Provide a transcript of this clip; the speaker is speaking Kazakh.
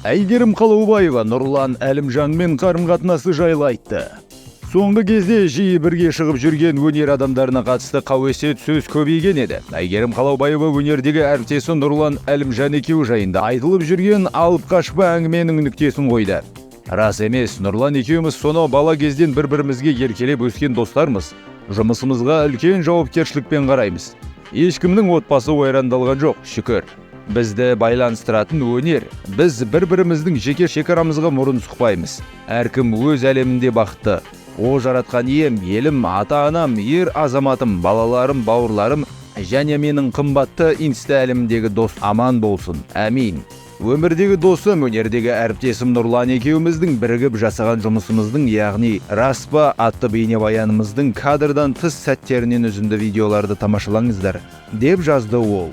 Әйгерім Қалаубаева Нұрлан Әлімжанмен қарым-қатынасы жайлы айтты. Соңғы кезде жиі бірге шығып жүрген өнер адамдарына қатысты қауесет сөз көбейген еді. Әйгерім Қалаубаева өнердегі әріптесі Нұрлан Әлімжан екеуі жайында айтылып жүрген алып қашпа әңгіменің нүктесін қойды. Рас емес, Нұрлан екеуміз сонау бала кезден бір-бірімізге еркелеп өскен достармыз. Жұмысымызға үлкен жауапкершілікпен қараймыз. Ешкімнің отбасы ойрандалған жоқ, шүкір. Бізді байланыстыратын өнер. Біз бір-біріміздің жеке шекарамызға мұрын сұқпаймыз. Әркім өз әлемінде бақытты. О жаратқан ием, елім, ата-анам, ер азаматым, балаларым, бауырларым және менің қымбатты инста әлеміндегі дос аман болсын. Әмин. Өмірдегі досым, өнердегі әріптесім Нұрлан екеуміздің бірігіп жасаған жұмысымыздың, яғни «Рас па» атты бейнебаянымыздың кадрдан тыс сәттерінен үзінді видеоларды тамашалаңыздар, деп жазды ол.